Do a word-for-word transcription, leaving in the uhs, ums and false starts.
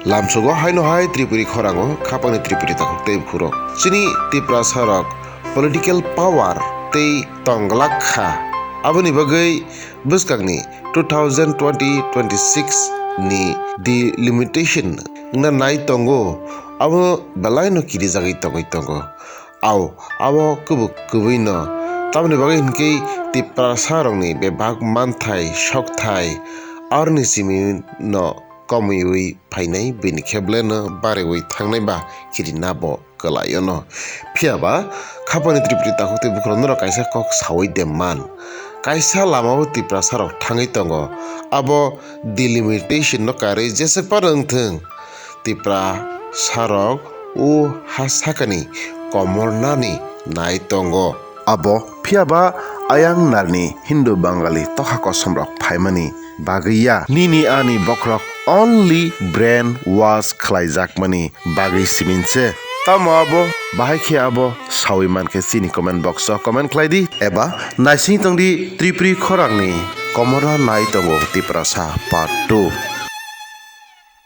Lamsogo haino hai Tripuri khorango khapangni Tripuri takhuk tei bukhurok. Chini Tiprasa rok political power tei tongglak kha. Aboni bagwi bwskangni two thousand twenty twenty-six ni delimitation wngna nai tongo, abo belaino kirijagwi tongwi tongo. Au, abo kubuk kubui no. Tamoni bagwi hinkhe Tiprasa rokni bebak manthai, sokthai, aroni simi no komiui phainai, bini khe belai no bariui thangnai ba kirina bo kwlai ono. Phiya ba khapangni Tripuri takhuk tei bukhurok norok kaisa kok saui de man. Kaisa lama o Tiprasa rok thangwi tongo. Abo delimitation no karwi jeswk phano wngthwng, Tiprasa rok o ha sakani komornani nai tongo. Abo phiya ba ayang narni Hindu Bangali tokha kosom rok phaimani bagwi ya. Nini ani bokhorok only brain wash khlaijakmani bagwi simin se. Tamo abo bahai khe abo saui mankhe chini comment box o comment khlai di eba naising tong di Tripuri khorangni komorna nai tongo Tiprasa part two.